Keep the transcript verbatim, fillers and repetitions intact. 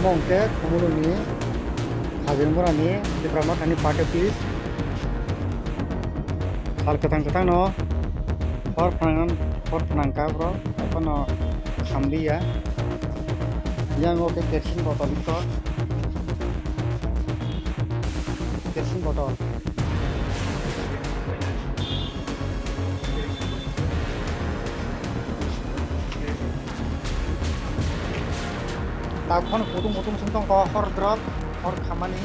Hwnkhe Khumulwngni Khajirmurani Tipra Mothani party office. Sal kwthang kwthangno hor phanang, hor phanangkha borok, ebono khamliya. Yang o khe kerosene botol ikho. Kerosene botol. Takhon kutung kutung sung tongkho hor drop, hor khamani.